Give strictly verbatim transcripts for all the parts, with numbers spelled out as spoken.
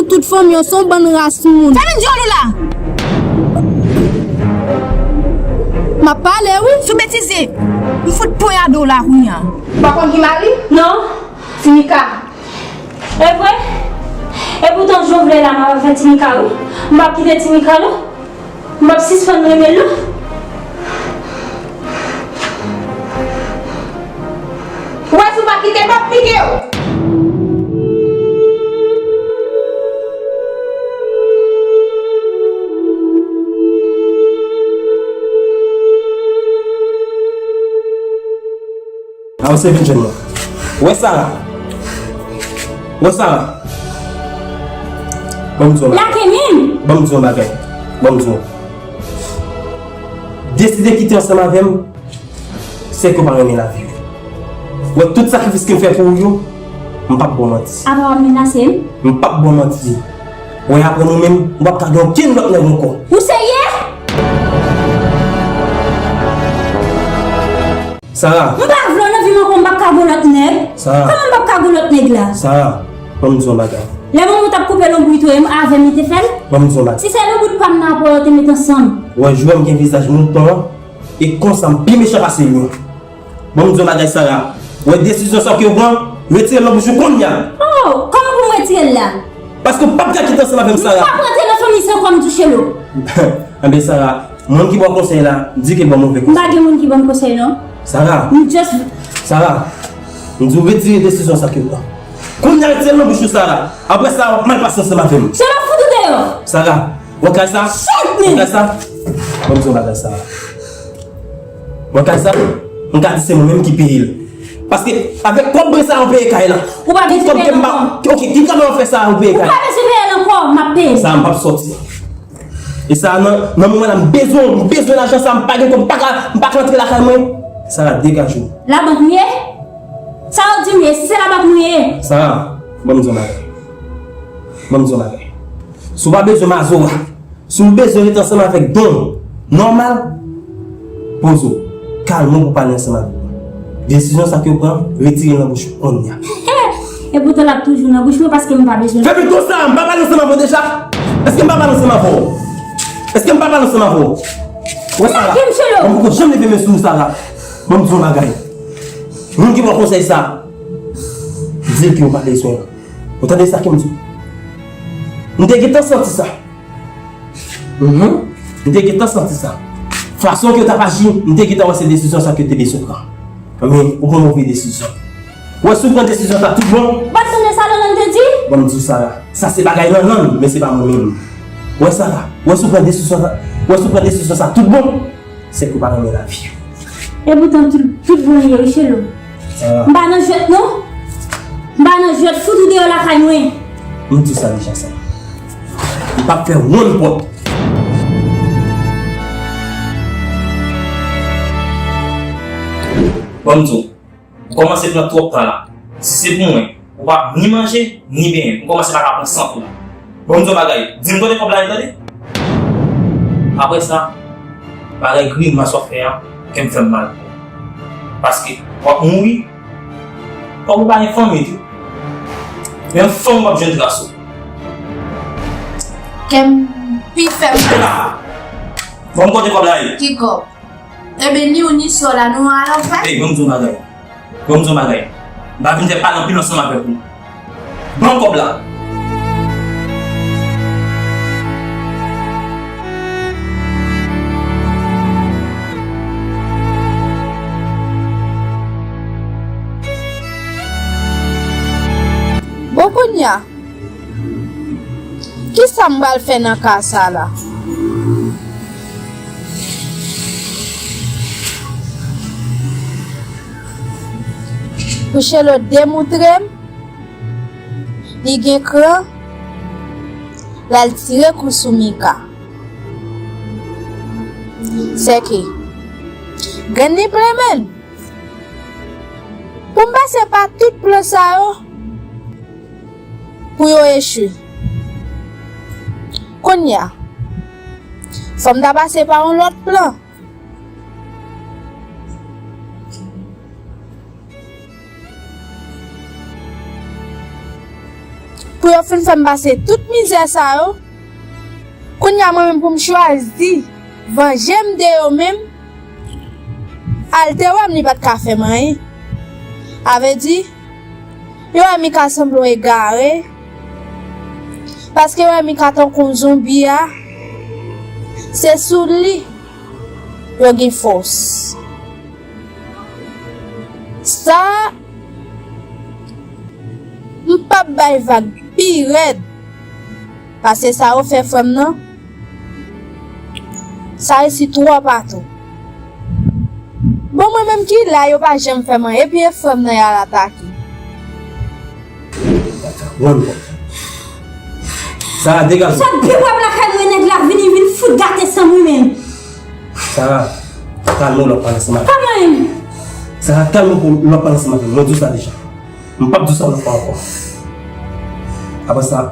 Tout fanmi w se yon bann ras moun. Fèmen dyòl ou la! M ap pale, wi. Sou betize, m fout ponyade w la kounye a. Ou pa konn ki mari? Non. Timika. E vre? Epoutan, jan w vle la, m ap fè Timika, wi. M p ap kite Timika, non. M p ap sispann renmen l, non. Ou wè si w pa kite, m ap pike w. A, ou se vin jwenn mwen. Wè Sara. Wè Sara. Ban m di w yon bagay. Lage men! Ban m di w yon bagay. Ban m di w. Deside kite ansanm avè m, se ke w pa renmen lavi w. Wè tout sakrifis ke m fè pou ou yo, m p ap ba w manti. Apa w ap menase m? M p ap ba w manti. Wè apre nou menm, m p ap ka gen okenn lòt nèg ankò. Ou serye? Sara. M pa vle w nan vi m ankò, m p ap ka gon lòt nèg. Sara. Kòman m p ap ka gon lòt nèg la? Sara, ban m di w yon bagay. Lè manman w t ap koupe lonbrit ou, e m avè m li te fè l? Ban m di w yon bagay. Si se lonbrit pa m nan apre w te met ansanm. Wè, jou a m gen vizaj mouton an, e konsa m pi mechan pase l yo. Ban m di w yon bagay, Sara. Wè desizyon sa ke w pran, retire l nan bouch ou kounye a. Oh, kòman pou m retire l la? Paske w p ap ka kite ansanm avè m, Sara. M p ap rantre nan fanmi sa ankò, m touche l. Anben, Sara, moun ki ba w konsèy la, di ke ban move konsèy. M pa gen moun ki ban m konsèy, non. Sara. M just. Sara, m di w retire desizyon sa ke w pran. Kounye a retire l nan bouch ou, Sara. Apre sa, w ap mal pase ansanm avè m. Se m ap fout ou deyò. Sara, w wè kay sa? Shit, man! W wè kay sa? Ban m di w yon bagay, Sara. Mwen kay sa, m ka di se mwen menm ki peye l. Paske avèk kòb mwen sa, ou peye kay la. Ou pa bezwen peye l ankò. Ok, ki travay w fè sa, ou peye kay la. Ou pa bezwen peye l ankò, m ap peye l. Sa, m p ap sòti. E sa, nan, nan moman la, m bezwen, m bezwen lajan sa, m pa gen kòb, m pa ka, m pa ka rantre lakay mwen. Sara, degaje w. Labank m ye? Sa w di m ye, si se labank nou ye. Sara, ban m di w yon bagay. Ban m di w yon bagay. Si w pa bezwen Mazora, Si w bezwen ret ansanm avèk Don, nòmal, poze w, kalme w pou w pale ansanm avèk mwen. Desizyon sa ke w pran, retire l nan bouch ou kounye a. Epoutan l ap toujou nan bouch mwen paske m pa bezwen l. Fèmen do sa, m pa pale ansanm avè w deja? Èske m pa pale ansanm avè w? Èske m pa pale ansanm avè w? Wè Sara, mwen poko janm leve men sou ou, Sara. Ban m di w yon bagay. Moun ki ba w konsèy sa, di l ke w pa bezwen l. Ou tande sa ke m di w? M te gentan santi sa. Mhm. M te gentan santi sa. Fason ke w t ap aji, m te gentan wè se desizyon sa ke w te bezwen pran. Men, ou pran move desizyon. Ou wè si w pran desizyon sa tout bon. Ou pa t tande sa Lanlan te di? Ban m di w, Sara. Sa se bagay Lanlan, men se pa mwen menm. Ou wè, Sara, ou wè si w pran desizyon sa, ou wè si w pran desizyon sa tout bon. Se ke w pa renmen lavi. Epoutan, tout, tout bon li ye, wi, Chelo. Ah. M pa nan jwèt, non. M pa nan jwèt, fout ou deyò lakay mwen. M di w sa deja, sa. M p ap fè wonn pòt. Bon, m di w. Ou kòmanse pran twòp tan la. Si se pou mwen, ou p ap ni manje, ni benyen. Ou kòmanse pa ka pran sant ou la. Bon, m di w bagay, di m kote kòb la ye, tande? Apre sa, bagay grimas w ap fè a, kè m fè m mal pou ou. Paske, w ap mouri, fòk ou pa gen fanmi tou. Menm fanm ou p ap jwenn tras ou. Kè m pi fè m mal. Bon, m kote kòb la ye. Ki kòb? Ebyen, ni ou ni sè w la, nou al anfè. Ey, ban m di w bagay. Ban m di w bagay. M pa vin fè pale anpil ansanm avèk ou. Ban m kòb la. Bon, kounye a, kisa m pral fè nan ka sa la? Pou Chelo demoutre m, li gen kran, l al tire kou sou Mika. Sèke, grenn li plen menm. Pou m pase pa tout plan sa yo, pou yo echwe. Kounye a, fò m ta pase pa yon lòt plan. pou yo fin fè m pase tout mizè sa yo, kounye a mwen menm pou m chwazi vanje m de yo menm, Al te wè m, li pa t ka fè m anyen. A vle di, yo wè Mika sanble yon egare, paske yo wè Mika tankou yon zonbi a, se sou li yo gen fòs. Sa, m p ap bay vag pi rèd pase sa yo fè frè m nan. Sa resi twòp atò. Bon, mwen menm ki la, yo pa janm fè m anyen, epi e frè m nan y al atake. Wan bon. Sara, degaje. Sa pi w ap lakay mwen, nèg la vini, vin fout gate san mwen menm. Sara, kalme w lè w ap pale ansanm avè m. Kòman menm? Sara, kalme w lè w ap pale ansanm avè m. Mwen di w sa deja. M p ap di w sa yon lòt fwa ankò. Apre sa,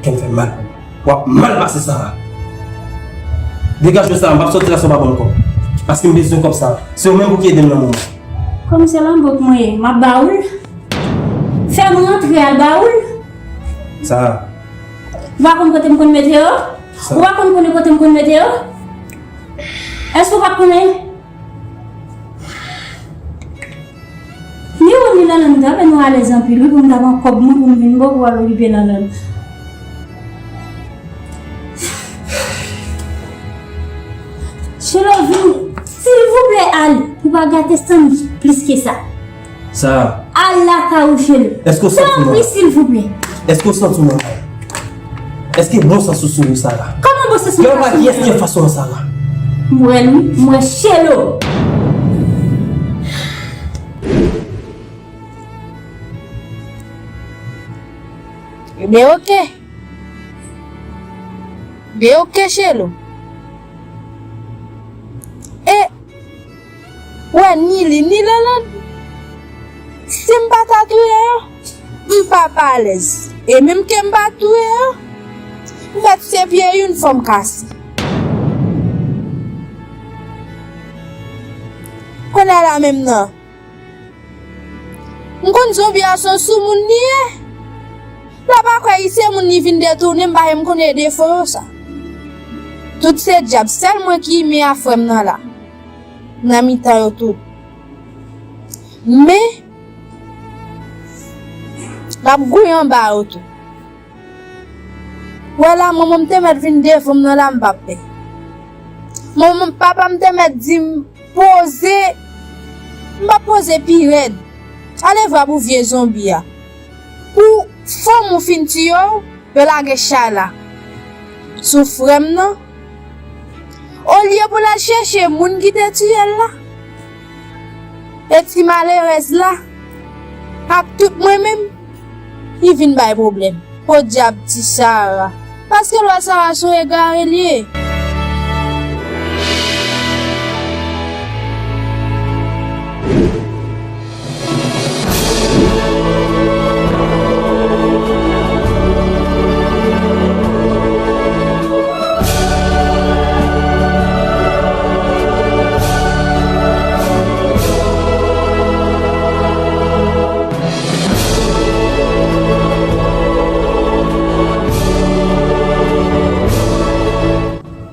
kè m fè mal pou ou. W ap mal pase, Sara. Degaje w, Sara, m p ap sòti la san w pa ban m kòb. Paske m bezwen kòb sa. Se ou menm pou ki ede m nan moman. Kòm se lanbòk mwen ye, m ap ba ou l. Fè m rantre al ba ou l. Sara. Ou pa konn kote m konn mete yo? Sara. Ou pa konn konnen kote m konn mete yo? Èske ou pa konnen? Ni ou ni Lanlann, m ta fè nou alèz anpil, wi, pou m ta pran kòb mwen pou m vin ba w pou w al okipe Lanlann. Chelo, vin, silvouplè, al, pou w pa gate Stanley plis ke sa. Sara. Al lakay ou, Chelo. Èske w santi w mal? Tanpri, silvouplè. Èske w santi w mal? Èske bon sans ou sou ou, Sara? Kòman bon sans mwen pa sou mwen? Lè w pa di èske fason an, Sara. M wè l, wi. M wè Chelo. Ebyen, oke. Ebyen, oke, Chelo. E Ou wè, ni li, ni Lanlann. Si m pa ta touye yo, m p ap alèz. E menm ke m pa touye yo, m mèt se pye youn fò m kase. Kounye a la menm nan, m konn zonbi a se yon soumoun li ye. L ap a kwè i se moun li vin detounen, m pa janm konnen defo yo sa. Tout se dyab, sèl mwen ki imen a frè m nan la. Nan mitan yo tout. Men, l ap gouye anba yo tou. Wè la, manman m te mèt vin defann m nan la, m p ap pè. Manman, papa m te mèt di m, poze, m p ap poze pi rèd. Ale vwa pou vye zonbi a. Pou fanm ou fin tiye w, yo lage chay la sou frè m nan. Olye pou l al chèche moun ki te tiye l la, e ti malerèz la, ak tout mwen menm, li vin bay pwoblèm. Podyab ti Sara. Paske l wè Sara se yon egare l ye.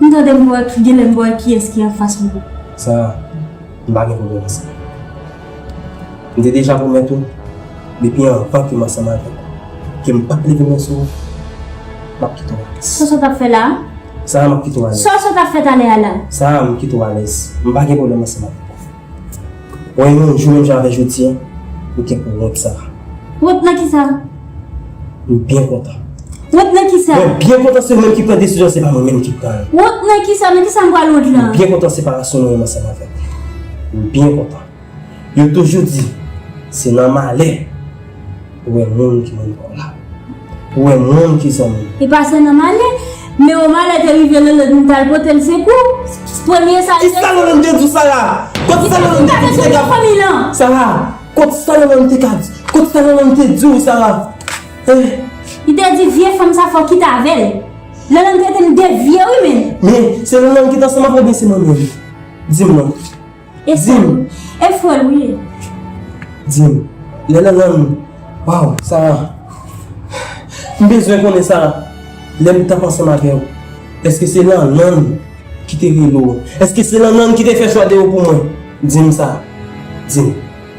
M tande m wè, genlè m wè kiyès ki anfas mwen. Sa, m pa gen pwoblèm ak sa. M te deja pwomèt ou, depi anvan ke m ansanm avèk ou, ke m p ap leve men sou ou, m ap kite w alèz. Sa w sot ap fè la a? Sa a, m ap kite w alèz. Sa w sot ap fè talè a la? Sa a, m kite w alèz. M pa gen pwoblèm ansanm avèk ou. Wè, yon jou menm jan avèk jodi a, ou gen pou wont sa a. Wont nan kisa? M byen kontan. Wont nan kisa? Mwen byen kontan se ou menm ki pran desizyon, se pa mwen menm ki pran l. Wont nan kisa? Nan kisa m pral wont lan? M byen kontan separasyon nou menm ansanm avèk ou. M byen kontan. Yo toujou di, se nan malè ou wè moun ki moun pa w la. Ou wè moun ki zanmi w. E pa se nan malè, men yon malè te rive Lanlann, m t al pote l sekou. Premye sa l te di. Kisa Lanlann te di w, Sara? Kot sa Lanlann te di w? Fanmi lan. Sara, kot sa Lanlann te ka di? Kot sa Lanlann te di w, Sara? Eh. Li te di vye fanm sa fò w kite avè l. Lanlann trete m de vye wi, men. Men, se Lanlann ki t ansanm avè w oubyen se mwen menm? Di m non. E frè l, e frè l wi. Di m, lè Lanlann, waw, Sara, M bezwen konnen sa, lè m t ap ansanm avè w, èske se Lanlann ki te rele w? Èske se Lanlann ki te fè chwa de ou pou mwen? Di m sa. Di m.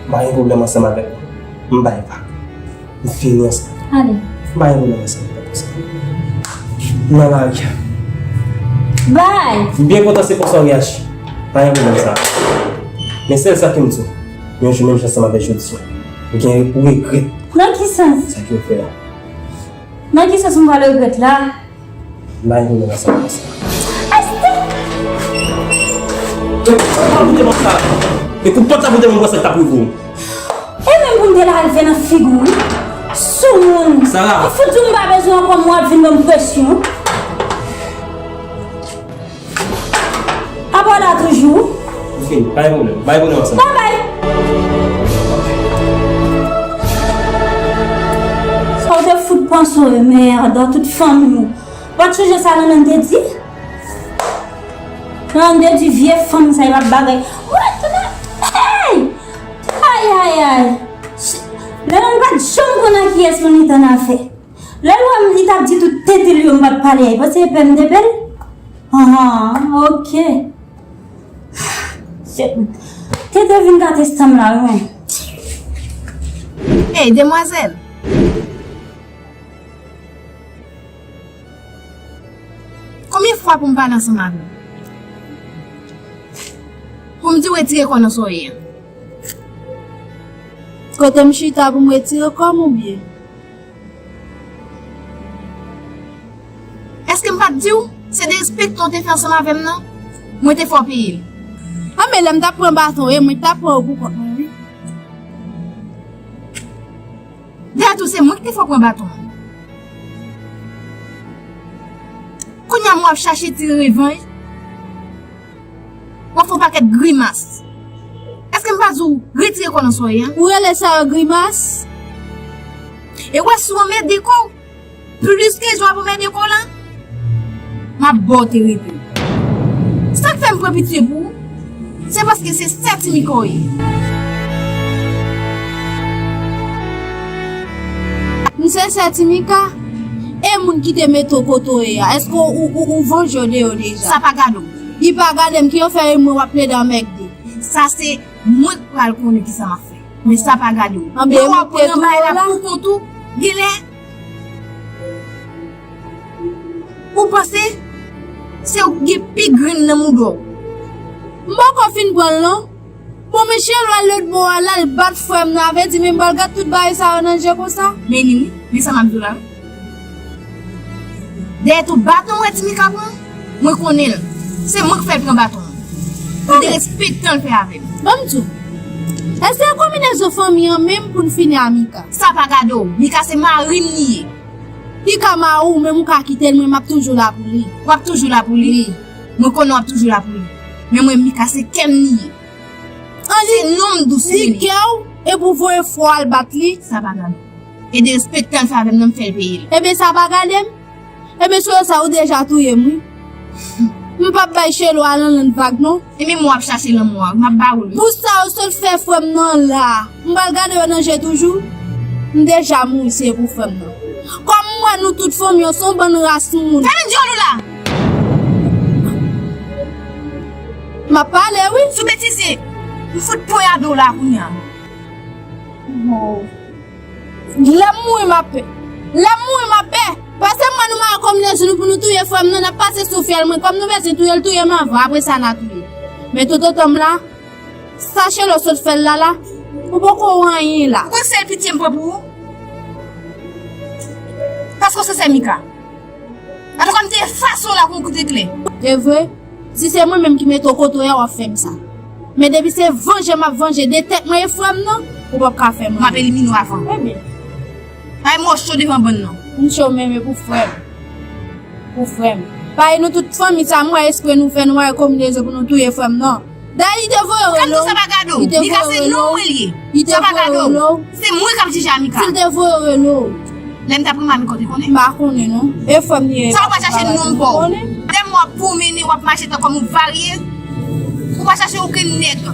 M pa gen pwoblèm ansanm avèk ou. M bay pa. M fini ansanm. Ale. M pa gen pwoblèm ansanm avèk ou. Nan lari a. Bay! M byen kontan se konsa w reyaji. Pa gen pwoblèm sa. Men sèl sa ke m di w, yon jou menm jan ansanm avèk jodi a, ou gen pou regrèt. Nan ki sans? Sa ke w fè a. Nan ki sans m pral regrèt la? M pa gen pwoblèm ansanm avèk sa. Astèk! E kout pòt la pou te ban m sa. E kout pòt la pou te ban m sa k t ap rive w. E menm pou m te lave nan figi w, wi. Soumoun. Sara. Ou fout di w m pa bezwen ankò, m w ap vin ban m presyon. Apa w la toujou? M fini. Pa gen pwoblèm. Bay bonè ansanm. Babay. Sa w te fout panse w, mèd, tout fanmi w. Ou pa t sonje sa Lanlann te di? Lanlann te di vye fanm sa yo ap bagay. Mwen tounen. Hey! Ay, ay, ay. Lanlann pa t janm konn ak kiyès pou li t annafè. Lè l wè m, li t ap di tout tete l yo m pa t pale a, li panse e pè m te pè l? Ahan, ok. Shit. Tete vin gate san m la, wi, mwen. Hey, demwazèl! Konbyen fwa pou m pale ansanm avè w? Pou m di w retire kò w nan soyè a? Kote m chita pou m retire kò m oubyen? Èske m pa t di w se derespekte w te fè ansanm avè m nan? Mwen te fè w peye l. A, men lè m t ap pran baton, e mwen k t ap pran yo pou kont mwen, wi. Dayè tou, se mwen ki te fè w pran baton an. Kounye a, mwen w ap chache tire revanj. W ap fè yon pakèt grimas. Èske m pa di w retire kò w nan soyè a? Ou rele sa yon grimas? E w wè si w anmède kò w plis ke jan w ap anmède kò w la, m ap ba w te rete. Sa k fè m pran pitye pou ou, se paske se sè Timika w ye. M se sè Timika? E moun ki te mete w kote w ye a, èske ou, ou, ou vanje w de yo deja? Sa pa gade w. Li pa gade m, ki yo fè e mwen w ap plede anmède? Sa se mwen k pral konnen kisa m ap fè. Men sa pa gade w. Anben, lè w ap pran bagay la pou kont ou, genlè ou panse se ou ki gen pi grenn nan mouda w. M poko fin pran l non. Bon, men Chelo al lòt bò a, l al bat frè m nan, avè di men m pral gad tout bagay sa yo nan je konsa. Men ni wi, men sa m ap di w la wi. Dèyè tou baton mwen Timika pran, mwen konnen l. Se mwen k fè l pran baton an. Pou derespektan l fè avè m. Ban m di w, èske se konbinezon fanmi an menm pou n fini a Mika? Sa pa gade w. Mika se mari m li ye. Li ka mari w, men m ka kite l, mwen m ap toujou la pou li. W ap toujou la pou li? Wi. Mwen konnen w ap toujou la pou li. Men mwen Mika se kè m li ye. An li, se non m dous li rele. Li kè w, epi w voye fò al bat li. Sa pa gade. E derespektan l fè avè m nan m fè l peye l. Ebyen sa pa gade m. Ebyen sou sa ou deja touye m wi. M p ap bay Chelo a Lanlann vag non. E menm w ap chache lanmò a wi, m ap ba ou l wi. Pou sa ou sot fè frè m nan la, m pral gade yo nan je toujou. M deja mouri se pou frè m nan. Kòm m wè nou tout fanmi an se yon bann ras moun. Fèmen dyòl ou la! M ap pale wi. Sou betize, m fout ponyade w la kounye a. Oh. Lè m mouri m ap pè. Lè m mouri m ap pè. Paske m wè nou mare konbinezon nou pou nou touye frè m nan, n ap pase sou fyèl mwen. Kòm nou bezwen touye l, touye m anvan. Apre sa n a touye. Men toutotan m la, sa Chelo sot fè l la la, ou poko wè anyen la. Ou konn sèl pitye m pran pou ou? Paske w se sè Mika. Antouka, m te efase w la kou kout eklè. E vre, si se mwen menm ki mete w kote w ye a, w ap fè m sa. Men depi se vanje m ap vanje de tèt mwen e frè m nan, ou p ap ka fè m anyen. M ap elimine w avan. Ebyen. Ay mò cho devan bann nan. M cho menm e pou frè m. Pou frè m. Paske nou tout fanmi sa, m wè espre nou fè, nou wè konbinezon pou nou touye frè m nan. Dayè, li te voye w rele w. Sa pa gade w. Li te voye w rele w. Mika se non mwen li ye. Sa pa gade w. Se mwen k ap jije a Mika. Si l te voye w rele w. Lè m t ap renmen Mika, w te konnen? M pa konnen non. E frè m li ye. Sa w pa chache non m pa w. Lè m w ap pwomene, w ap mache tankou yon varye. Ou pa chache okenn nèg.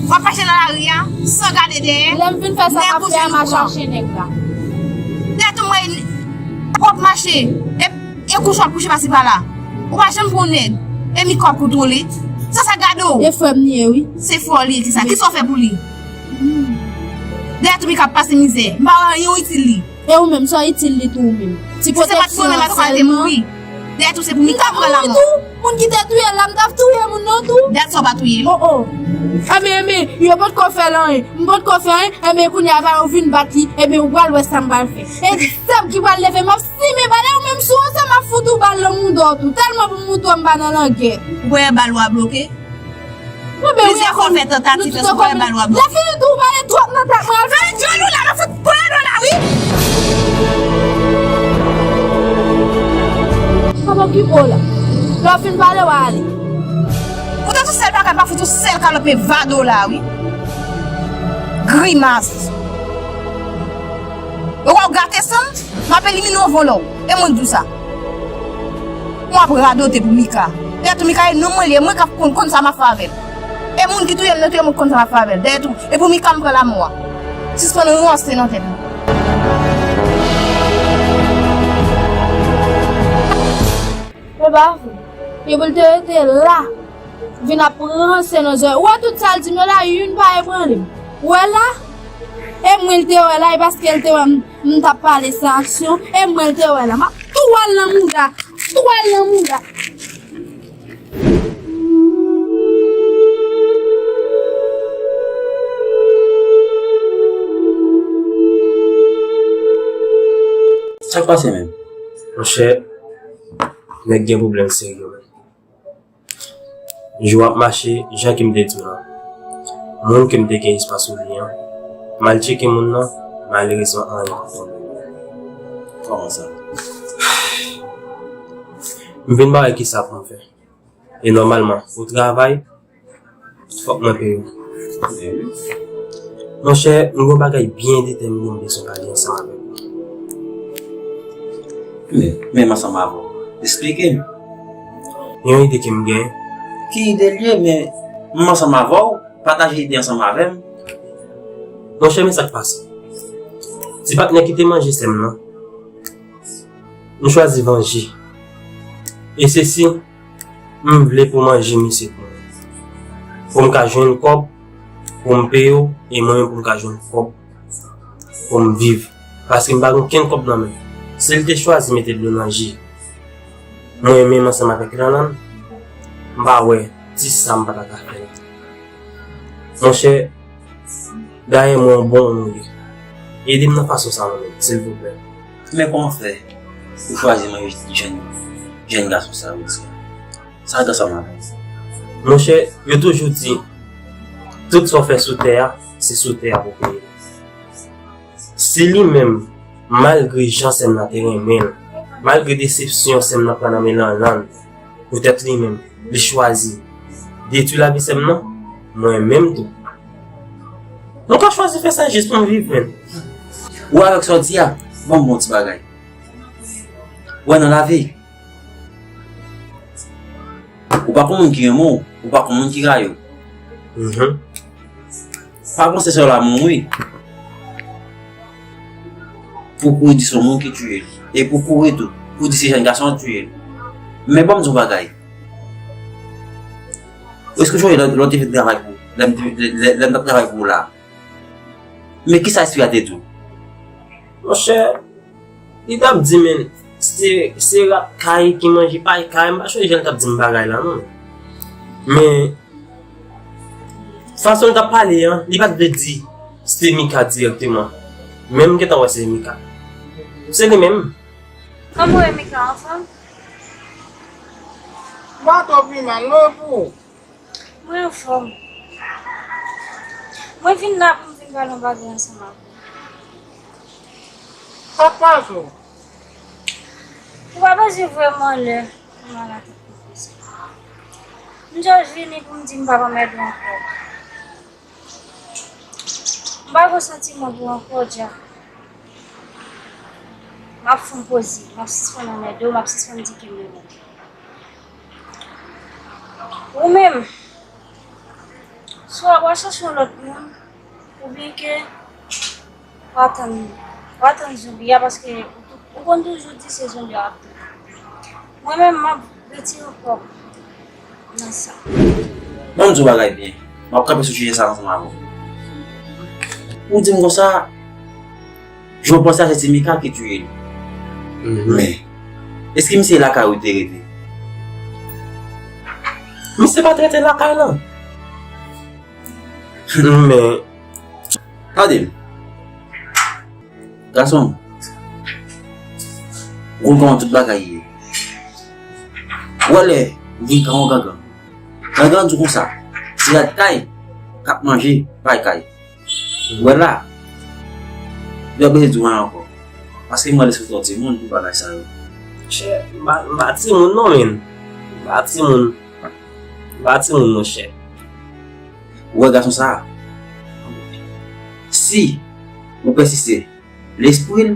W ap mache nan lari a, san gade dèyè. Lè m fin fè sa m ap fè a, m a chache nèg la. Dèyè tou mwen, w Mache, e, e kouche w ap kouche pase pa la. Ou pa janm pran nèg. E Mika w ap kontwole. Sa sa gade w. E frè m li ye, wi. Se frè w li ye, kisa? Kisa w fè pou li? Dèyè tou Mika ap pase mizè. M pa wè anyen w itil li. E ou menm, sa w itil li tou ou menm? Ti pwoteksyon an sèlman. Dèyè tou se pou Mika pran lanmò. Moun ki te touye l la, m t ap touye moun nan tou. Dèyè sa w pa touye l. Oh, oh. Enben, enben, yo potko fè l anyen. M potko fè anyen. Enben, kounye a, va yo vin bat li. Enben, ou pral wè sa m pral fè. E zam ki pral leve, m ap simen bal, e ou menm si w ansanm, m ap fout ou bal nan mouda w tou. Tèlman pou m moutre w m pa nan langèt. Ou wè bal ou a bloke? Plizyè fwa w fè tantativ, èske w wè bal ou a bloke? Lè fini tou, ou pale twòp nan tèt mwen. Al fè djòl ou la, m ap fout pran nou la, wi. Papa ki bo la. Lè w fin pale, w a ale. Ou ta sou sèl bagay, m ap fout ou sèl kalòt men vado la, wi. Grimas. Ou wè w gate san m, m ap elimine w volò. E mwen k di w sa. Mwen ap radote pou Mika. Dèyè tou Mika e nonm mwen li ye, mwen k ap konn, konn sa m ap fè avè l. E moun ki touye l nan touye mwen k konn sa m ap fè avè l. Dèyè tou, e pou Mika m pran lanmò a. Sispann ranse nan tèt mwen. E pa vre. E pou l te rete la, vin ap ranse nan zòrèy. Ou wè tout sa l di m yo la, youn pa ebranle m. Ou wè la? E mwen l te wè la, e paske l te wè m, m t ap pale san aksyon, e mwen l te wè la. M ap tou al nan mouda, tou al nan mouda. Sa k pase menm? Monchè, nèg gen pwoblèm serye, menm. Jou ap mache, jan ke m te di w lan. Moun ke m te gen espwa sou li an, m al tcheke moun nan, malerezman, anyen pa tonbe. Kòman sa? M vin pa wè kisa pou m fè. E nòmalman, pou travay, fòk mwen peye w. Monchè, m gen yon bagay byen detèmine m bezwen pale ansanm avèk ou. Men, men m ansanm avè w. Esplike m. Yon ide ke m gen. Ki ide l ye? Men m ansanm avè w, pataje ide ansanm avè m. Monchè, men sa k pase. Ti patnè ki te manje sè m nan, m chwazi vanje. E sesi, m vle pou manje misye pou mwen. Pou m ka jwenn kòb, pou m peye w, e mwen menm pou m ka jwenn kòb pou m viv. Paske m pa gen okenn kòb nan men. Si l te chwazi mete dlo nan je mwen menm ansanm avèk Lanlann, m pa wè ti sa m pa ta ka fè la. Monchè, dayè mwen yon bon moun ou ye. Ede m nan fason sa mwen menm, silvouplè. Men kòman fè ou chwazi manje jèn, jèn gason sa yo di a? Sa k ansanm avè l? Monchè, yo toujou di, tout sa w fè sou tè a, se sou tè a pou peye. Si li menm, malgre jan sè m nan te renmen l, malgre desepsyon sè m nan pran nan men Lanlann, poutèt li menm, li chwazi detwi lavi sè m nan, mwen menm tou, mwen ka chwazi fè sa jis pou m viv, menm. Ou avèk sa w di a, ban m bon ti bagay. Ou wè nan lavi, ou pa konn moun ki renmen w, ou pa konn moun ki rayi w. Mhm. Pa panse se yon lanmou wi. Pou kouri di se yon moun ki tiye l. E pou kouri tou, pou di se jèn gason an tiye l. Men ban m di w yon bagay. Èske w sonje lè, lè w te vin travay pou, lè m te, lè, lè, lè m t ap travay pou w la? Men kisa espri a te di w? Monchè, li t ap di, men, se, se rat kay ki manje pay kay, m pa sonje jan li t ap di m bagay la, non. Men, fason l t ap pale an, li pa t vle di se Mika dirèkteman. Men m gentan wè se Mika. Se li menm. Kòman w ye, Mika, anfòm? M pa twò pi mal, non, e pou ou? Mwen anfòm. Mwen vin la pou m vin pale yon bagay ansanm avè w. Sa k pase w? Ou pa bezwen voye m anlè pou m al atake konsa. M just vini pou m di m p ap anmède w ankò. M pa gen santiman pou w ankò, Dja. M ap fè yon poze, m ap sispann anmède w, m ap sispann di ke m renmen w. Ou menm, swa w a chèche yon lòt moun, oubyen ke w a tann, w a tann zonbi a, paske ou tou Ou konn toujou di se Junior ap touye. Mwen menm, m ap retire kò m nan sa. Ban m di w bagay byen. M ap kanpe sou sijè sa ansanm avè w. Ou di m konsa, Jean Paul sa se ti Mika ki touye l. Mhm. Men, èske misye lakay ou te rete? Misye pa t rete lakay la. Men, tande m. Gason, ou konn kòman tout bagay ye. Ou wè lè ou vin kay yon gangan. Gangan di w konsa, se rad kay k ap manje pay kay. Ou wè la, yo ap bezwen di w anyen ankò. Paske m wè lespri w timoun pou bagay sa yo. Chè, m pa, m pa timoun non, men. M pa timoun. M pa timoun, monchè. Ou wè gason sa a? Si ou pèsiste, lespri l,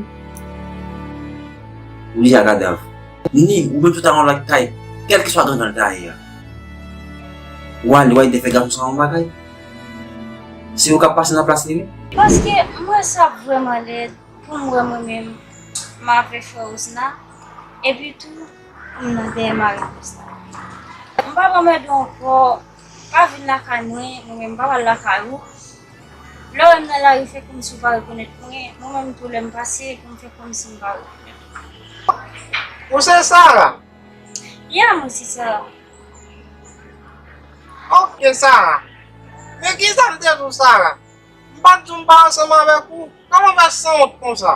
ou deja kadav. Ni ou menm tou ta nan lakay, kèlkeswa gangan l ta ye a. Ou ale, w al te fè gason sa yon bagay. Se ou k ap pase nan plas li, wi. Paske m wè sa ap vrèman lèd pou m wè mwen menm m avè frè Rosna, epi tou pou m nan dèyè mari Rosna. M p ap anmède w ankò, pa vin lakay mwen, mwen menm m p ap al lakay ou. Lè w wè m nan lari, fè kòmsi w pa rekonèt mwen, mwen menm tou lè m pase, pou m fè kòmsi m pa rekonèt ou. Ou se Sara? Ya, mwen se Sara. Ok, Sara. Men kisa m te di w, Sara? M pa t di w m pa ansanm avèk ou? Kòman w fè sanwont konsa?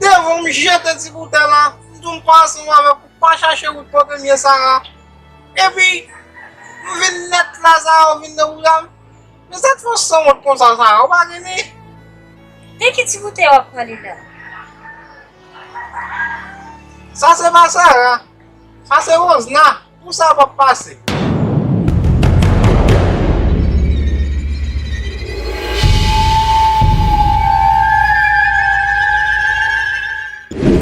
Devan w m jete ti boutèy la, m di w m pa ansanm avèk ou, pa chache wout kote m ye, Sara. Epi, m vin nèt la, Sara, w vin nan bouda m. Men sa k fè w sanwont konsa, Sara, ou pa geni? De ki ti boutèy w ap pale la? Sa se pa Sara. Sa se Rosna. Pou sa p ap pase.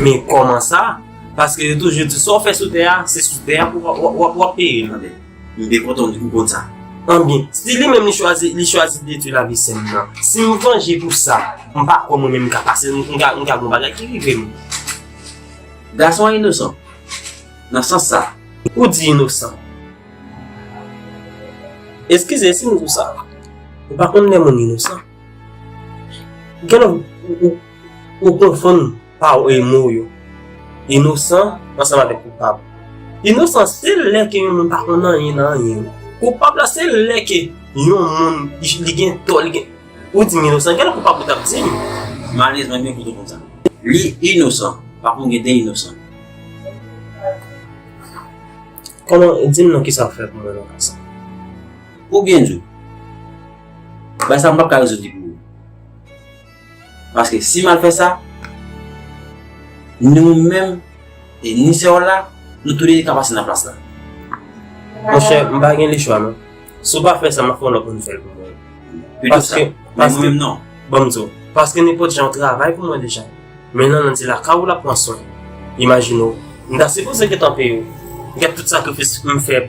Men kòman sa? Paske yo toujou di sa w fè sou tè a, se sou tè a pou w ap, w ap, w ap peye l. Tande, m byen kontan ou konn sa. Anben, si li menm li chwazi, li chwazi detwi lavi sè m nan, si m vanje pou sa, m pa kwè mwen menm m ka pase, m, m ka, m ka gen yon bagay ki rive m. Gason an inosan. Nan sans sa. Ou di inosan. Eskize si m di w sa. Ou pa konn lè moun inosan. Gen lè ou, ou, ou konfonn pa, e, mo yo. Inosan ansanm avèk koupab. Inosan se lè ke yon moun pa konn anyen nan anyen. Koupab la se lè ke yon moun li gen tò, li gen Ou di m inosan, gen lè koupab ou t ap di m. Malerezman, m byen koute w konsa. Li inosan, pa konn gen de inosan. Kòman, di m non, kisa w fè pou mwen nan ka sa? Pou byen di w, bagay sa a m p ap ka rezoud li pou ou. Paske si m al fè sa, ni ou menm, e ni sè w la, nou toulède ka pase nan plas la. Monchè, m pa gen lechwa non. Si w pa fè sa, m ap fè yon lòt moun fè l pou mwen. Paske, paske, ban m di w, paske nenpòt jan w travay pou mwen deja. Men nan, nan di lakay ou l ap pran swen. Imajine w, m ta sipoze gentan peye w. Gad tout sakrifis m fè,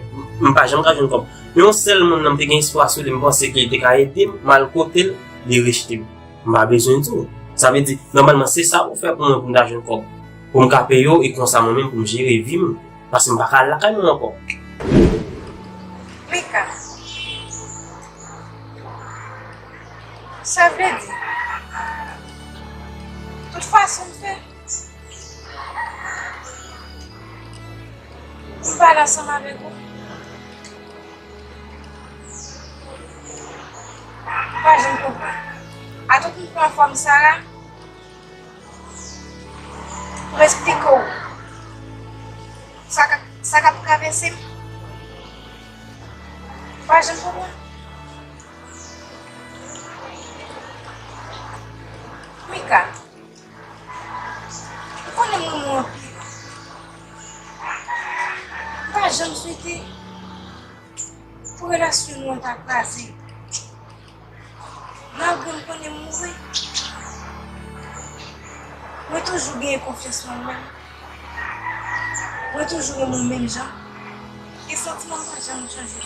m pa janm ka jwenn kòb. Men yon sèl moun nan m te gen espwa sou li, m panse ke l te ka ede m, m al kote l, li rejte m. M pa bezwen di w. Sa vle di, nòmalman, se sa pou w fè pou mwen pou m ta jwenn kòb. Pou m ka peye w e konsa mwen menm pou m jere vi m. Paske m pa ka al lakay mwen ankò. Mika, sa vle di, tout fason m fè, m pale ansanm avèk ou. M pa janm konprann. Atò pou m pran fòm Sara pou m esplike w sa k ap, sa k ap travèse m. M pa janm konprann. Mika. Ou konnen m renmen w anpil. M pa janm swete pou relasyon nou an ta kraze. Malgre m konnen m move, mwen toujou genyen konfyans nan mwen. Mwen toujou renmen w menm jan. E santiman m pa janm chanje.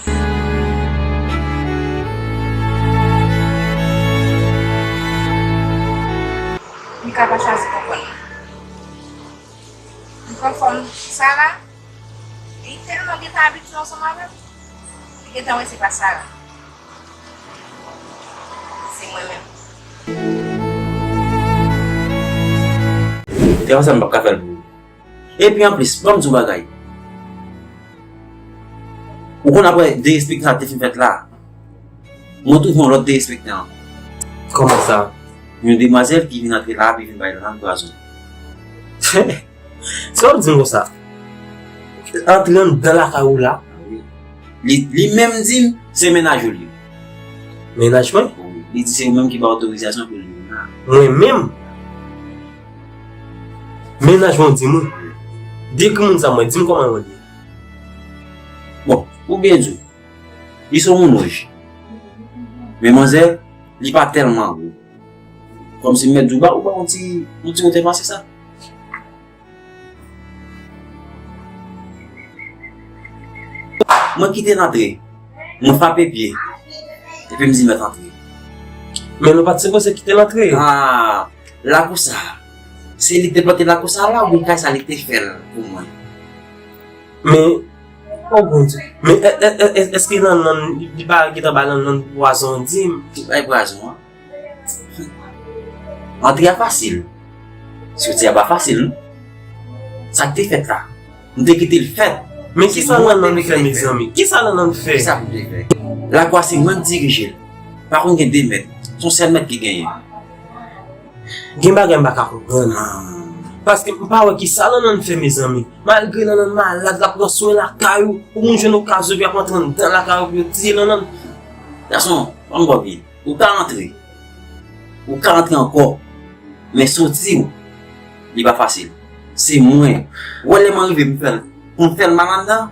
M Sa pa chwazi konprann mwen. M pran fòm Sara, li tèlman gentan abitye ansanm avè m, li gentan wè se pa Sara. Se mwen menm. Te konsa m p ap ka fè l pou ou. Epi anplis, ban m di w bagay. Ou konn apre derespektan sa te fin fèt la, mwen twouve yon lòt derespektan ankò. Kòman sa? Yon demwazèl ki vin antre la, epi vin bay Lanann pwazon. Sa w ap di m konsa? Antre anndan lakay ou la? Wi. Li, li menm di m se mennaj ou l ye. Mennaj mwen? Wi. Li di se ou menm ki ba otorizasyon pou l vin la. Mwen menm? Mennaj mwen w di mwen? Dekri moun sa mwen, di m kòman l ye. Bon, pou byen di w, li se yon moun wouj. Men manzè, li pa tèlman gwo. Kòmsi m mèt di w ba, ou ba yon ti, yon ti wotè pase sa. Mwen kite l antre. Mwen frape pye. Epi m di mèt antre. Men nou pa t sipoze kite l antre. Ah, lakou sa. Se li k te plante lakou sa la, oubyen kay sa li te fè l pou mwen? Men, oh Bondye. Men è-, è-, è-, è-, èske Lanann, li, li pa gentan ba Lanann pwazon, di m? Li bay pwazon an. Antre a fasil. Soti a pa fasil, non. Sa k te fèt la, m te kite l fèt. Men kisa Lanann fè, mezanmi? Kisa Lanann fè? Kisa pou te fè? Lakou a se mwen m dirije l. Pa konn gen de mèt. Se yon sèl mèt ki genyen. Gen bagay m pa ka konprann. Paske m pa wè kisa Lanann fè, mezanmi. Malgre Lanann malad, l ap pran swen lakay ou, pou moun jwenn okazyon pou y ap antre anndan lakay ou pou yo tiye Lanann. Gason, ban m ba w byen. Ou ka antre. Ou ka antre ankò. Men soti w, li pa fasil. Se mwen. Ou wè lè mwen rive, m fè l. Pou m fè l mal anndan,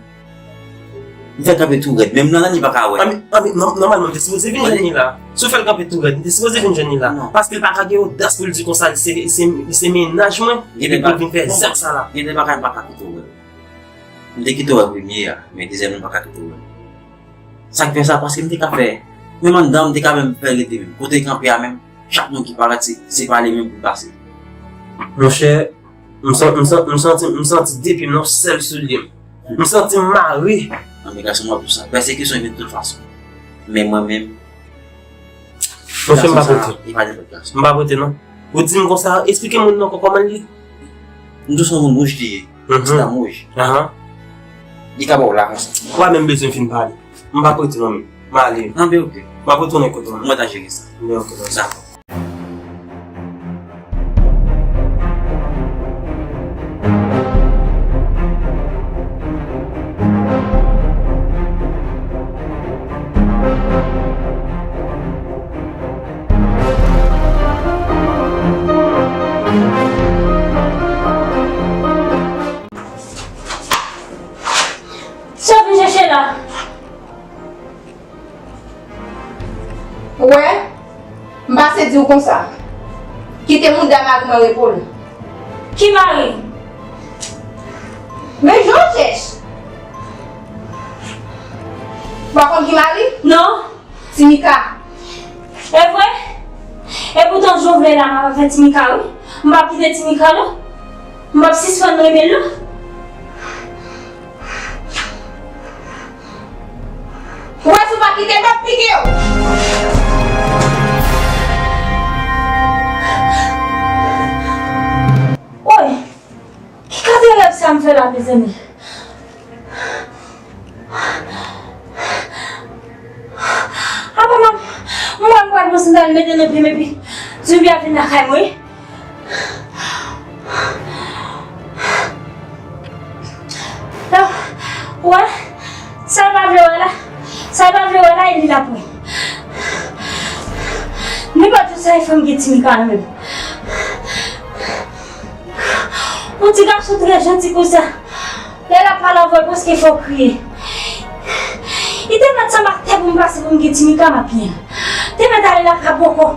m fè kanpe tou rèd. Menm Lanann li pa ka wè. Anben, anben, nò-, nòmalman, m te sipoze vin jwenn li la. Si w fè l kanpe tou rèd, m te sipoze vin jwenn li la. Non. Paske l pa ka gen odas pou l di konsa, li se, li se, li se mennaj mwen, epi pou l vin fè zak sa la. Gen de bagay m pa ka kite w wè. M te kite w wè premye a, men dezyèm nan m pa ka kite w wè. Sa k fè sa? Paske m te ka fè, menm anndan, m te ka menm fè rete menm. Kote l kanpe a menm, chak moun ki parèt, se, se pale menm pou l pase. Monchè, m san-, m san-, m santi, m santi de pye m nan yon sèl soulye m. M santi m mare. Anben gason, m ap di w sa. Pèsekisyon vin tout fason. Men mwen menm, monchè, m pa pote. Gason sa, li pa nenpòt gason. M pa pote, non. Ou di m konsa, eksplike moun nan ankò kòman l ye. M di w se yon moun wouj li ye. Mhm. Ti dam wouj. Ahan. Li ka ba w la konsa. Ou pa menm bezwen fin pale. M pa pote non, men. M ale. Anben, oke. M ap retounen kote w. Mwen ta jere sa. Anben, oke, non. Dakò. Sa w vin chèche la? Ou wè, m pase di w konsa. Kite mouda mari mwen repo l. Ki mari? Men jan w chèch. Ou pa konn ki mari? Non. Timika. E vre? Epoutan jan w vle la, m ap avè Timika, wi. M p ap kite Timika, non. M p ap sispann renmen l, non. Ou wè si w pa kite m ap pike w. Woy! Ki kalite rèv sa m fè la, mezanmi? Apa m ap, m wè m pral pran sandal mete nan pye m epi zonbi a vin lakay mwen. Ou wè, sa l pa vle wè la, sa l pa vle wè la, e li l ap wè. Nenpòt jan sa e fè m gen Timika nan men m. Yon ti gason trè janti konsa. Lè l ap pale avè w, prèske fè w kriye. Li te mèt sanble ak tè pou m pase pou m gen Timika m ap gen. Te mèt ale lakay bòkò.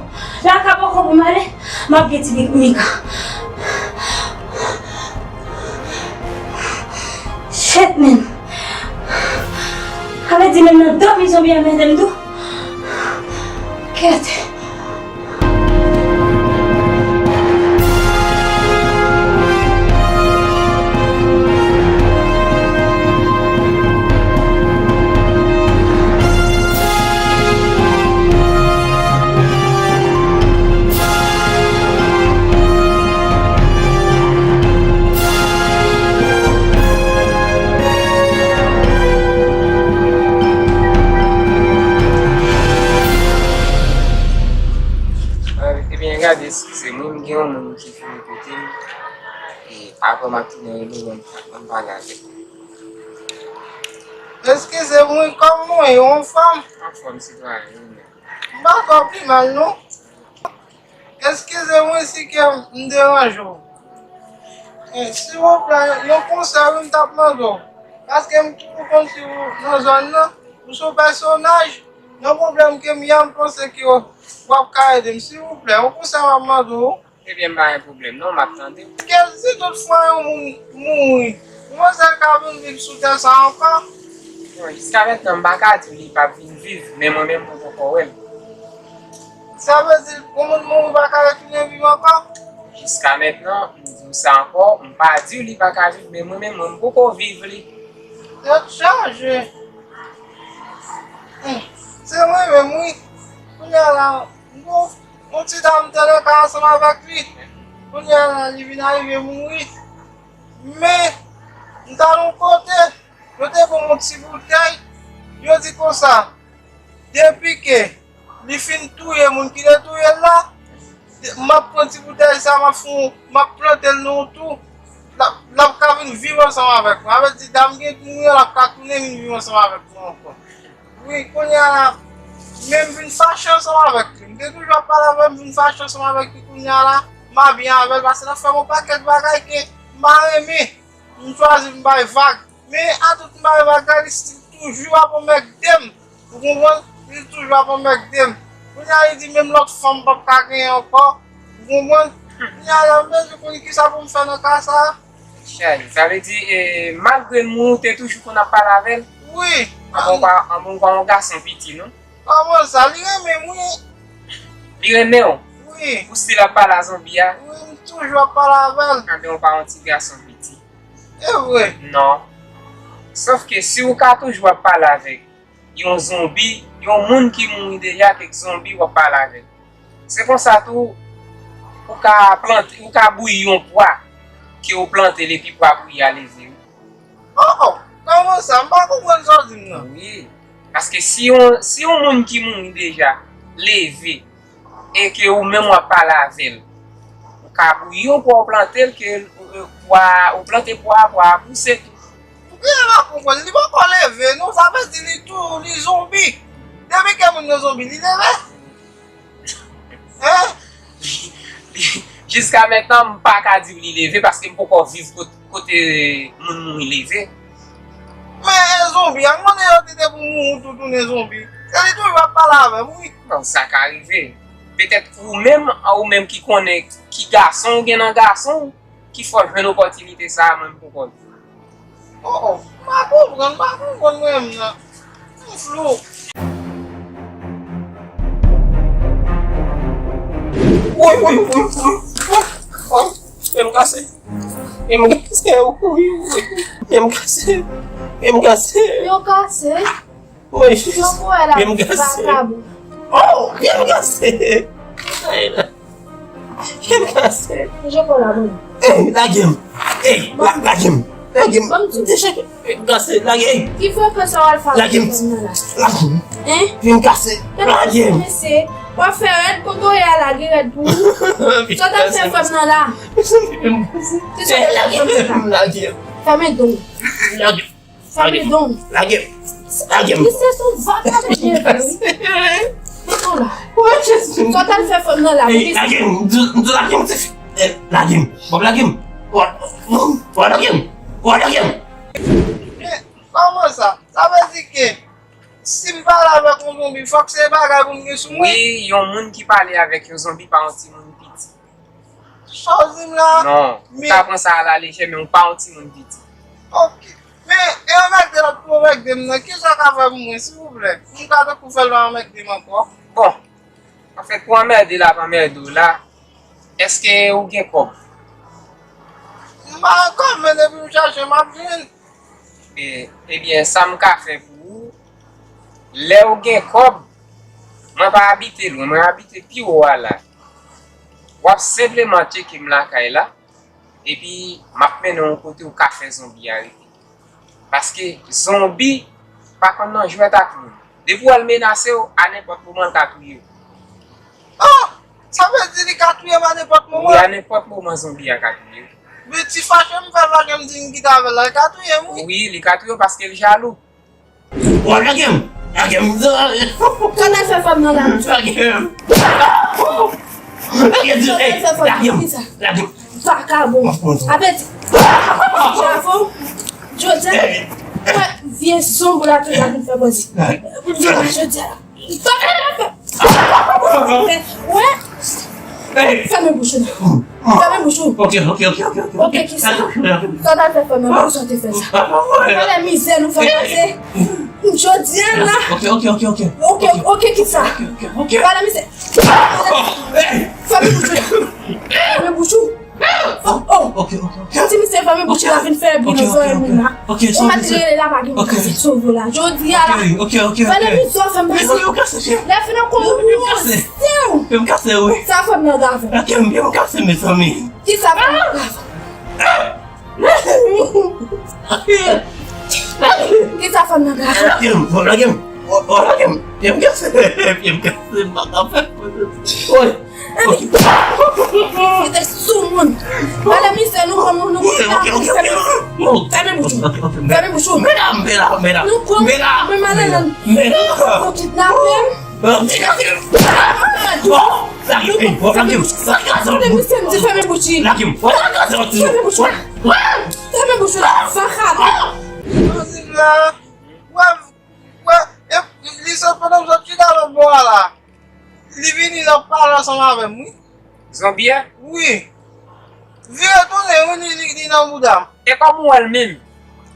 Lakay bòkò pou m ale, m ap gen Timika. Shit, man. Sa vle di menm nan dòmi zonbi a mèt m tou. Kèt. Apre m ap tounen rele w, m pa, m pale avè w. Eskize m wi, kòman w ye, ou anfòm? Anfòm, sitwayen, wi, men. M pa fè w pi mal, non. Eskize m wi si ke m deranje w. Eh, silvouplè, yon konsèy wi m t ap mande w. Paske m toujou konn swiv ou nan zòn nan, ou se yon pèsonaj, nan pwoblèm ke m ye a, m panse ke w ap ka ede m. Silvouplè, yon konsèy m ap mande w. Ebyen, m pa gen pwoblèm non, m ap tande w. Ke si tout fwa yon moun mouri, yon sèl ka vin viv sou tè sa ankò? Bon, jiska mentnan, m pa ka di w li p ap vin viv, men mwen menm, mwen poko wè l. Sa vle di, yon moun mouri pa ka retounen viv ankò? Jiska mentnan, m di w sa ankò, m pa di w li pa ka viv, men mwen menm, mwen, m poko viv li. Tèt chaje. Hmm. Se mwen menm, wi. Kounye a la, m gon, yon ti dam te nan kay ansanm avèk li. Kounye a la, li vin arive mouri. Men, m t al yon kote, yo te ban m yon ti boutèy, yo di konsa, depi ke li fin touye moun ki te touye l la, m ap pran ti boutèy sa, m ap fè yon, m ap plante l nan yon twou, l ap, l ap ka vin viv ansanm avèk mwen. Sa vle di, dam gen mouri an, l ap ka tounen vin viv ansanm avèk mwen ankò. Wi, kounye a la, men m vin fache ansanm avèk li. M te toujou ap pale avè l, m vin fache ansanm avèk li kounye a la. M abyen avè l, paske l ap fè m yon pakèt bagay ke m pa renmen. M chwazi m bay vag. Men a tout m bay vag la, li still toujou ap anmègde m. Ou konprann? Li toujou ap anmègde m. Kounye a, li di menm lòt fanm p ap ka genyen ankò. Ou konprann? Kounye a la, m bezwen konnen kisa pou m fè nan ka sa a. Chay, sa vle di, e, malgre l mouri, ou te toujou konn ap pale avè l? Wi. Anben, ou pa, anben, ou pa yon gason piti, non? Kòman sa? Li renmen m, wi. Li renmen w? Wi. Ou still ap pale a zonbi a? Wi, m toujou ap pale avè l. Anben, ou pa yon ti gason piti. E vre? Non. Sòf ke si ou ka toujou ap pale avèk yon zonbi, yon moun ki mouri deja, kèk zonbi w ap pale avè l. Se konsa tou, ou ka plante, ou ka bouyi yon pwa ke ou plante l epi pwa bouyi a leve, wi. Oh, oh, kòman sa? M pa konprann sa w di m nan. Wi, paske si yon, si yon moun ki mouri deja leve, e ke ou menm w ap pale avè l. Ou ka bouyi yon pwa, ou plante l, ke, euh, pwa, ou plante pwa, pwa a pouse tou. Ou genlè pa konprann, li poko leve, non, sa vle di li tou, li zonbi. Depi ke moun nan zonbi, li leve? Hein? Li, li, jiska mentnan, m pa ka di w li leve, paske m poko viv kot-, kote moun mouri leve. Men, e zonbi a, konnen yo te, te pou mouri tou tounen zonbi. Se li toujou ap pale avè m, wi. Non, sa ka rive. Petèt ou menm, ou menm ki konnen ki gason ou gen nan gason w, ki fè w jwenn opòtinite sa a, mwen m poko di. Oh, oh, m pa konprann, m pa konprann mwen menm nan. M flou. Woy, woy, woy, woy, woy. Pye m kase. Pye m kase, woy, woy. Pye m kase. Pye m kase. Yo kase. Woy, pye m kase. Oh, pye m kase. Ay, la. Pye m kase. Ey, lage m. Ey, la, lage m. Lage m. Deja, pye m kase, lage. Ki frekans sa w al fè avèk fanm nan la? Lage m. Hein? Pye m kase, lage m. W ap fè rèd, kote w ye a la, gen rèd pou ou. Sa w t ap fè fanm nan la? Pye m kase. Lage m. Fèmen do w. Lage m. Fèmen don. Lage m. Lage m. Misye se yon vagabon, wi. Mete w la. Sa w t al fè fanm nan la? Ey, lage m. M di, m di lage m, tifi. Eh, lage m. W ap lage m. W ap, w ap lage m. W ap lage m. Men, kòman sa? Sa vle di ke si m pale avèk yon zonbi, fòk se bagay pou m gen sou mwen? Wi, yon moun ki pale avèk yon zonbi pa yon timoun piti. Sa w di m la? Non, ou ka pran sa a lalejè, men ou pa yon timoun piti. Ok. Men, e anmègde lòt pou anmègde m nan, kisa w ka fè pou mwen, silvouplè? Pou m ka tankou fè l pa anmègde m ankò? Bon, anfèt, pou anmède l ap anmède w la, èske ou gen kòb? M pa gen kòb, men depi m chache, m ap jwenn. E, ebyen, sa m ka fè pou ou, lè ou gen kòb, mwen pa abite lwen, mwen abite pi wo a la. W ap senpleman tcheke m lakay la, epi m ap mennen w kote ou ka fè zonbi a rete. Paske zonbi pa konn nan jwèt ak moun. Depi w wè l menase w, a nenpòt moman l ka touye w. Oh! Sa vle di li ka touye m a nenpòt moman? Wi, a nenpòt moman zonbi a ka touye w. Piti fache m fè l, lage m di m kite avè l la, li ka touye m wi. Wi, li ka touye w paske l jalou. Bon, lage m, lage m. Sa n al fè fanm nan la? Lage m. Lage m, lage m. Vakabon. Apeti. Bravo. Jodi a, wè, vye zonb ou la toujou ap vin fè bandi. Jodi a la. Wè. Fèmen bouch ou. Fèmen bouch ou. Ok, ok, ok, ok. Ok, kisa? Sa w t ap fè fèmen bouch ou te fè sa. Gade mizè nou fè pase. Jodi a la. Ok, ok, ok, ok. Ok, ok, kisa? Ok, ok. Gade mizè. Fèmen bouch ou. Fèmen bouch ou. Oh, oh. Ok, ok, ok. Ti misye fèmen bouch la vin fè bri nan zòrèy moun la. Ok, ok, ok. Ou mèt rele la pa gen moun ka sove w la. Jodi a la. Ok, ok, ok, ok. Fè depi zò fèm pase. Lè fin ankò ou woze w. Fèm kase wi. Sa fèm nan gavon. Ok, m kase mezanmi. Kisa fèm nan gavon? Kisa fèm nan gavon? Lage m, lage m. Lage m. Fèm kase, fèm kase, m pa ka fè. Woy. Mete sou moun. Gade misye nou pran moun nou. Fèmen bouch ou. Fèmen bouch ou. Meda, meda, meda. Nou pran mwen malanlan. Nou kidnape m. Gade misye m di fèmen bouch li. Fèmen bouch ou. Fèmen bouch ou. Vakabon. Wè, wè, li sot pandan m sot chita lòt bò a la. Li vini, l ap pale ansanm avè m, wi. Zonbi a? Wi. Vire tounen, wi, li, li, li nan bouda m. E kòman w wè l menm?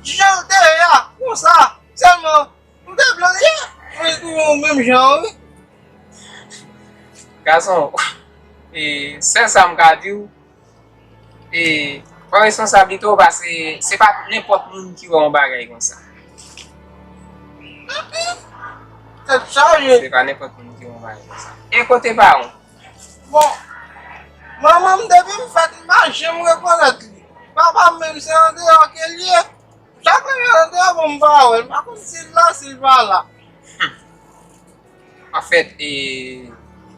Jan l te ye a, konsa. Sèlman, m te blan, li, li toujou menm jan an, wi. Gason, e, sèl sa m ka di w, E, pran responsablite w, paske se pa nenpòt moun ki wè yon bagay konsa. Tèt chaje. Se pa nenpòt moun ki wè yon bagay konsa. E kote pa w? Bon, manman m depi m fèt, m pa janm rekonèt li. Papa m menm se andeyò ke l ye. Chak lè m al andeyò, bon, m pa wè l. M pa konn si l la, si l pa la. Anfèt, e,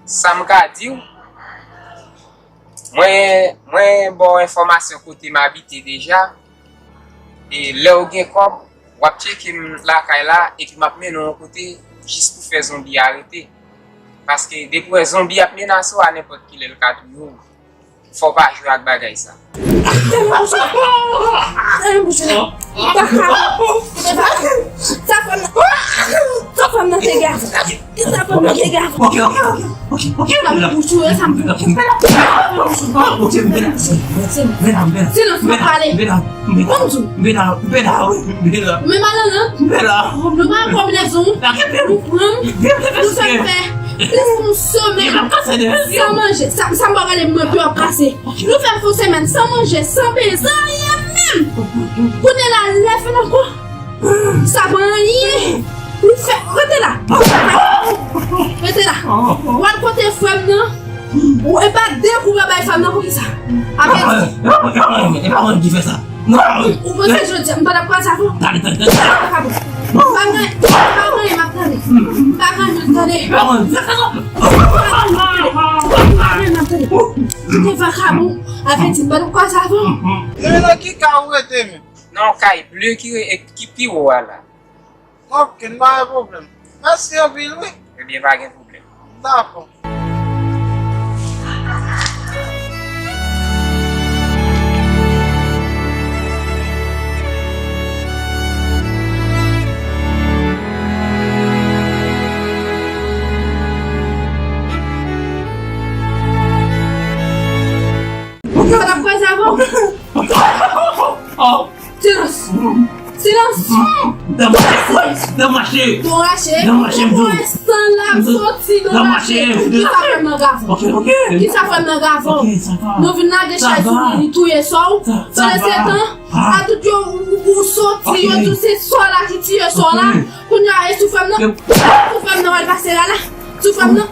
sa m ka di w, mwen, mwen ba w enfòmasyon kote m abite deja. E lè w gen kòb, w ap tcheke m lakay la, epi m ap mennen w yon kote jis pou fè zonbi a rete. Paske depi w wè zonbi ap menase w a nenpòt kilè, l ka touye w. Fò w pa jwe ak bagay sa. Fèmen bouch ou. Fèmen bouch ou. Baka. Sa fèm nan. Sa fèm nan te gavon. Sa fèm nan te gavon. Ok, ok, ok. Ok, ok. Fèmen bouch ou, sa m. Fèmen bouch ou. Silans, m ap pale. Konn di w. Men malanlan. Nou pa konbinezon. Nou pran m. Nou fè m fè. Plis yon semèn san manje. Sa, sa m pa gade mwen pi ap pase. Nou fè m fè yon semèn san manje, san benyen, san anyen menm. Kounye la, lè fin ankò. Sa pa anyen. Li fè, rete la. Rete la. W al kote frè m nan. Ou, e pa de kou w pa bay fanm nan pou ki sa? Apre di. E pa mwen, e pa mwen, e pa mwen ki fè sa. Non. Ou panse jodi a m pa t ap kwaze avè w? Tande, tande, tande. Vakabon. M pa gen, m pa gen, m ap tande. M pa gen, m tande. M pa gen, m tande. M pa gen, m ap tande. Ou te vakabon. Avèti m pa t ap kwaze avè w. Men nan ki kay ou rete menm? Nan kay ble ki re-, ki pi wo a la. Ok, n pa gen pwoblèm. Mèsi anpil, wi. Ebyen, pa gen pwoblèm. Dakò. Ou pa t ap kwaze avè w? Silans! Silans! Dam mache! Dam mache! Dam mache! Dam mache, m di w. Pou enstan la, m soti nan mache. Kisa fè m nan gavon? Ok, ok. Kisa fè m nan gavon? Ok, sa va. Nou vin lage chay sou li, li touye sò w. Pandan se tan, a tout yo, ou, ou soti, yo di w se sò la ki tiye sò la. Kounye a, e sou frè m nan? Sou frè m nan, w al pase la la. Sou frè m nan?